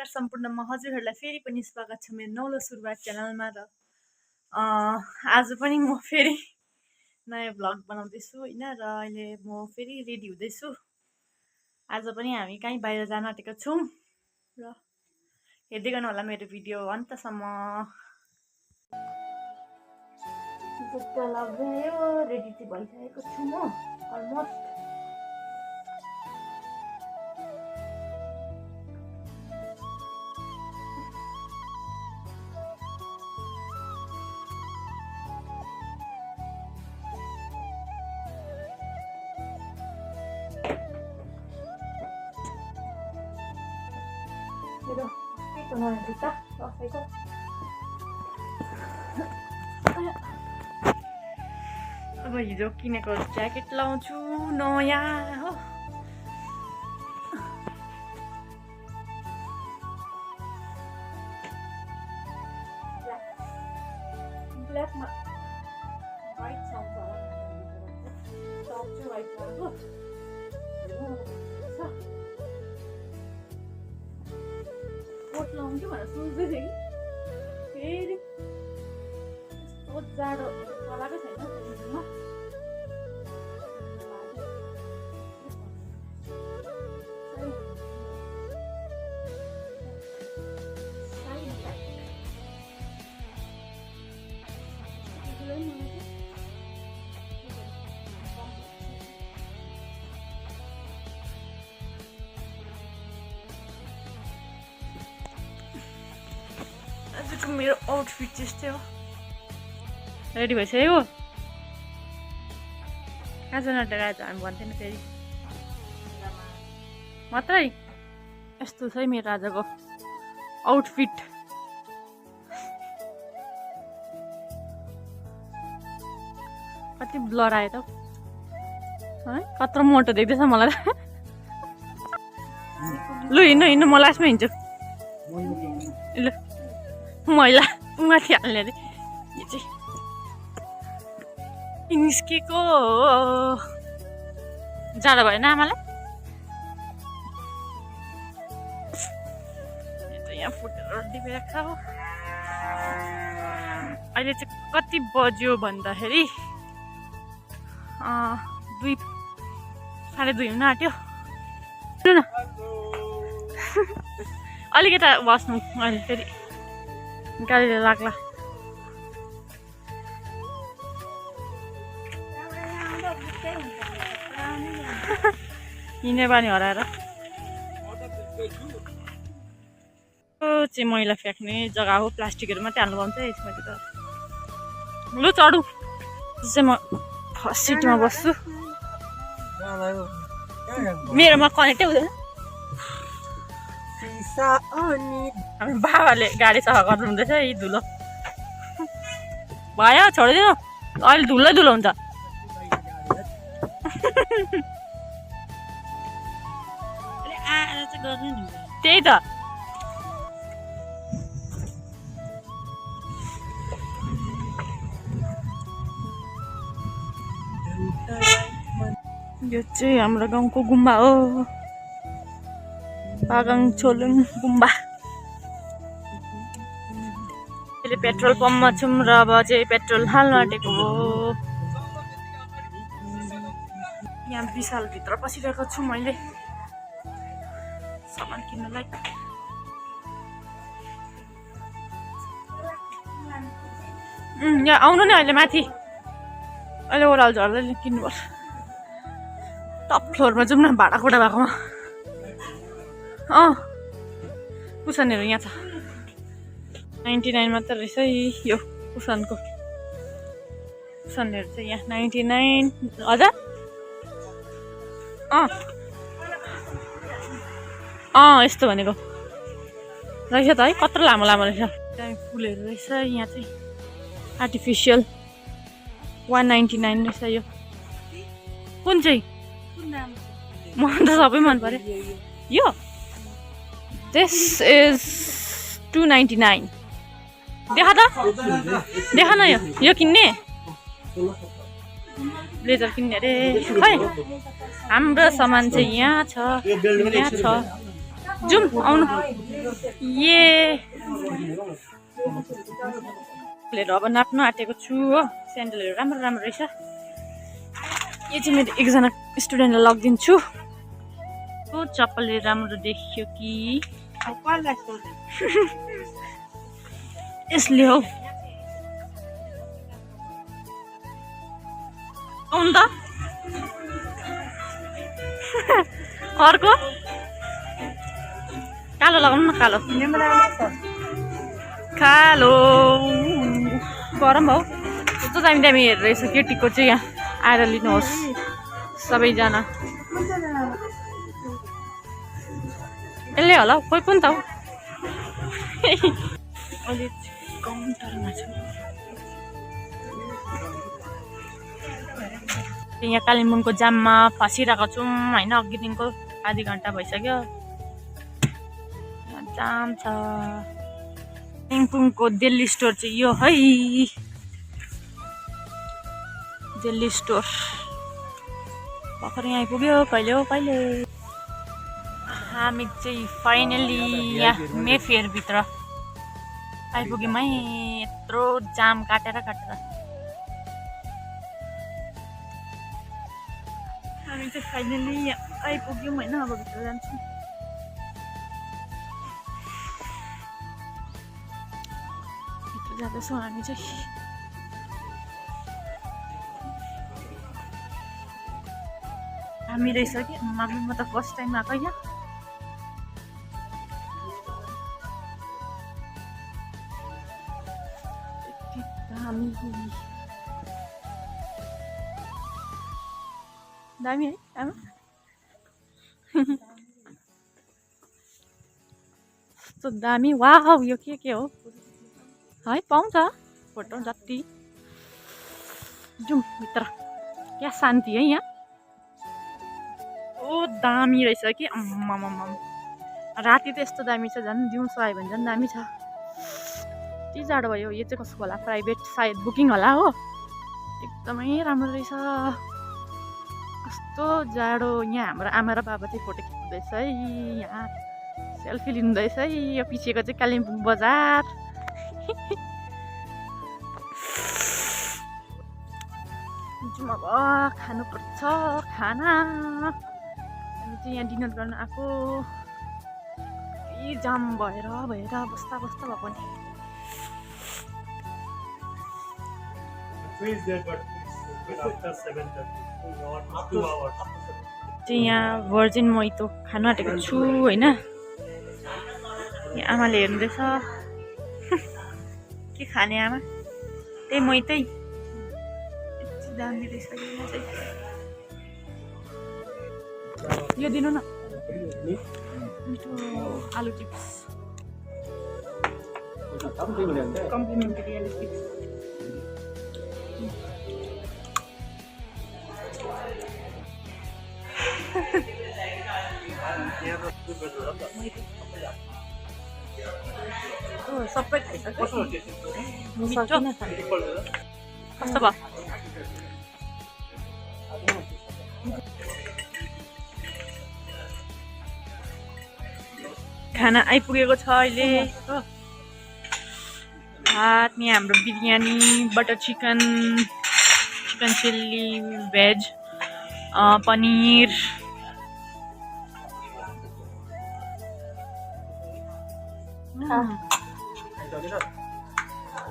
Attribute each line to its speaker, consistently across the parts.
Speaker 1: नमस्कार सम्पूर्णमा हजुरहरूलाई फेरि पनि स्वागत छ मेरो नौलो सुरुवात च्यानलमा र आज पनि म फेरि नयाँ भ्लग बनाउँदैछु हैन र अहिले म फेरि रेडी हुँदैछु। आज पनि हामी कहीँ बाहिर जान आँटेका छौँ र हेर्दै गर्नु होला मेरो भिडियो अन्तसम्म। जुत्ता लगायो रेडी चाहिँ भइसकेको छु म अलमोस्ट। मेरो के नयाँ जुत्ता कसैको अब हिजो किनेको ज्याकेट लाउँछु नयाँ हो। ब्ल्याकमा वाइट आउँछ होला टप चाहिँ वाइट हो। कोट लाउँछु भनेर सोच्दै थिएँ कि फेरि यस्तो जाडो चलाएको छैन त्यहाँदेखिमा आजको मेरो आउटफिट त्यस्तै हो। रेडी भइसक्यो कहाँ जान आँटेर आज हामी भन्थेन फेरि मात्रै। यस्तो छ है मेरो आजको आउटफिट। कति ब्लर आयो त है कत्रो मोटो देख्दैछ मलाई त। लु हिँड्नु हिँड्नु म लास्टमा हिँड्छु। ल मैला माथि हाल्ने अरे यो चाहिँ निस्केको जाडो भएन आमालाई। यहाँ फुटेर डिपेको हो। अहिले चाहिँ कति बज्यो भन्दाखेरि 2:30 हुन आँट्यो। सुन अलिकता बस्नु अहिले फेरि गाडीले लाग्ला। हिँड्ने बानी हराएर चाहिँ मैला फ्याँक्ने जग्गा हो। प्लास्टिकहरू मात्रै हाल्नु पाउँछ यसमा त। लु चढु चाहिँ म फर्स्ट सिटमा बस्छु। मेरोमा कनेक्टै हुँदैन। हाम्रो बाबाले गाडी सफा गर्नु हुँदैछ यी धुलो भयो छोडिदिनु अहिले धुलै धुलो हुन्छ। त्यही त यो चाहिँ हाम्रो गाउँको गुम्बा हो पागाङ छोलुङ गुम्बा। अहिले पेट्रोल पम्पमा छौँ र अब चाहिँ पेट्रोल हाल्न आँटेको हो। यहाँ विशालभित्र पसिरहेको छु मैले सामान किन्नलाई। यहाँ आउनु नि अहिले माथि अहिले ओह्रालो झर्दै किन्नुपर्छ। टप फ्लोरमा जाउँ न भाँडाकुँडा भएकोमा। कुसनहरू यहाँ छ 99 मात्र रहेछ यो कुसनको। कुसनहरू चाहिँ यहाँ 99 हजुर। यस्तो भनेको रहेछ त है कत्रो लामो लामो रहेछ। त्यहाँ फुलहरू रहेछ यहाँ चाहिँ आर्टिफिसियल 199 रहेछ यो। कुन चाहिँ मलाई त सबै मन पर्यो यो। This is 299। देखा त देखा न यो किन्ने ब्लेजर किन्ने अरे खै हाम्रो सामान चाहिँ यहाँ छ यहाँ छ। जाउँ आउनु ये अब नाप्नु आँटेको छु हो स्यान्डलहरू राम्रो राम्रो रहेछ यो चाहिँ मेरो एकजना स्टुडेन्टलाई लगिदिन्छु ओ चप्पलले राम्रो देखियो कि यसले हौ आउनु त अर्को कालो लगाउनु न कालो कालो गरम हौ कस्तो दामी दामी हेरेर रहेछ केटीको चाहिँ यहाँ आएर लिनुहोस् सबैजना यसले होला हौ कोही पनि त हौ अहिले काउन्टरमा छु यहाँ कालिम्पोङको जाममा फसिरहेको छौँ होइन अघिदेखिको आधी घन्टा भइसक्यो जाम छ कालिम्पोङको दिल्ली स्टोर चाहिँ यो है दिल्ली स्टोर भर्खर यहाँ आइपुग्यो कहिले हो कहिले हामी चाहिँ फाइनली यहाँ मेफेयरभित्र आइपुग्यौँ है यत्रो जाम काटेर हामी चाहिँ फाइनली यहाँ आइपुग्यौँ होइन अब भित्र जान्छौँ भित्र जाँदैछौँ हामी चाहिँ हामी रहेछ कि म त फर्स्ट टाइम आएको यहाँ दामी है आमा कस्तो दामी वाह यो के हो है पाउँछ फोटो जति जाउँ भित्र क्या शान्ति है यहाँ ओ दामी रहेछ कि आम्मामाम राति त यस्तो दामी छ झन् दिउँसो आयो भने झन् दामी छ यति जाडो भयो यो चाहिँ कसको होला प्राइभेट सायद बुकिङ होला हो एकदमै राम्रो रहेछ कस्तो जाडो यहाँ हाम्रो आमा र बाबा चाहिँ फोटो खिच्दैछ है यहाँ सेल्फी लिँदैछ है यो पछिको चाहिँ कालिम्पोङ बजार जाउँ अब खानुपर्छ खाना हामी चाहिँ यहाँ डिनर गर्न आएको यही जाम भएर बस्दा भएको नि चाहिँ यहाँ भर्जिन मोहितो खानु आँटेको छु होइन यहाँ आमाले हेर्नुहुँदैछ के खाने आमा त्यही मोहितै यति दामी रहेछ यो दिनु न मिठो आलु चिप्स कम्प्लिमेन्टरी आलु चिप्स सबै खाइसक्यो कस्तो भयो खाना आइपुगेको छ अहिले भात यहाँ हाम्रो biryani butter chicken chilli veg paneer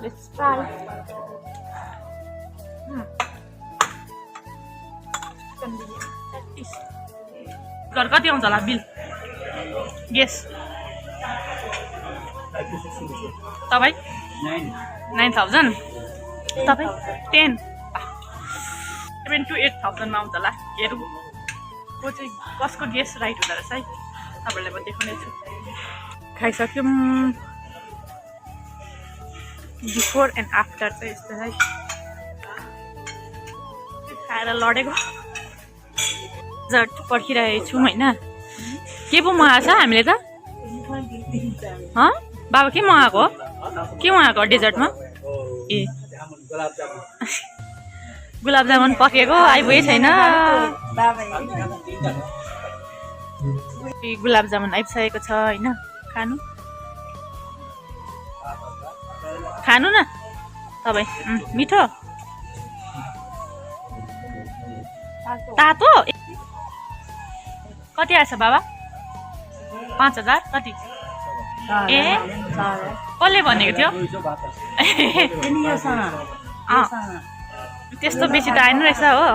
Speaker 1: Let's try. घर कति आउँछ होला बिल गेस तपाईँ 9,000 तपाईँ 10 7 to 8,000 मा आउँछ होला हेरौँ को चाहिँ कसको गेस राइट हुँदो रहेछ है तपाईँलाई म देखाउने छु खाइसक्यौँ बिफोर एन्ड आफ्टर चाहिँ यस्तो है खाएर लडेको डेजर्ट पर्खिरहेको छौँ होइन के पो मगाएको छ हामीले त बाबा के मगाएको के मगाएको डेजर्टमा ए गुलाब जामुन पकेको आइपुगेकै छैन गुलाब जामुन आइसकेको छ होइन खानु खानु न तपाईँ मिठो तातो कति आएछ बाबा 5000 कति ए कसले भनेको थियो त्यस्तो बेसी त आएन रहेछ हो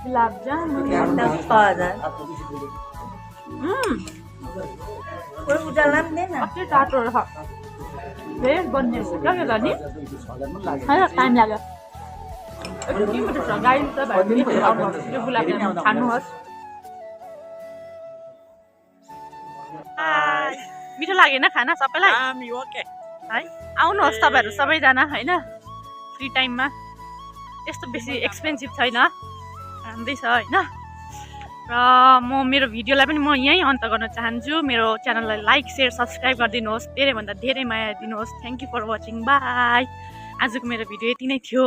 Speaker 1: गुलाब जामुन कति टाटो रहेछ फेरि बन्ने क्या के गर्ने टाइम लाग्यो गाडी त भयो गुलाब जामुन खानुहोस् मिठो लागेन खाना सबैलाई है आउनुहोस् तपाईँहरू सबैजना होइन फ्री टाइममा यस्तो बेसी एक्सपेन्सिभ छैन राम्रै छ होइन र म मेरो भिडियोलाई पनि म यहीँ अन्त गर्न चाहन्छु मेरो च्यानललाई लाइक सेयर सब्सक्राइब गरिदिनुहोस् धेरैभन्दा धेरै माया दिनुहोस् thank you for watching bye आजको मेरो भिडियो यति नै थियो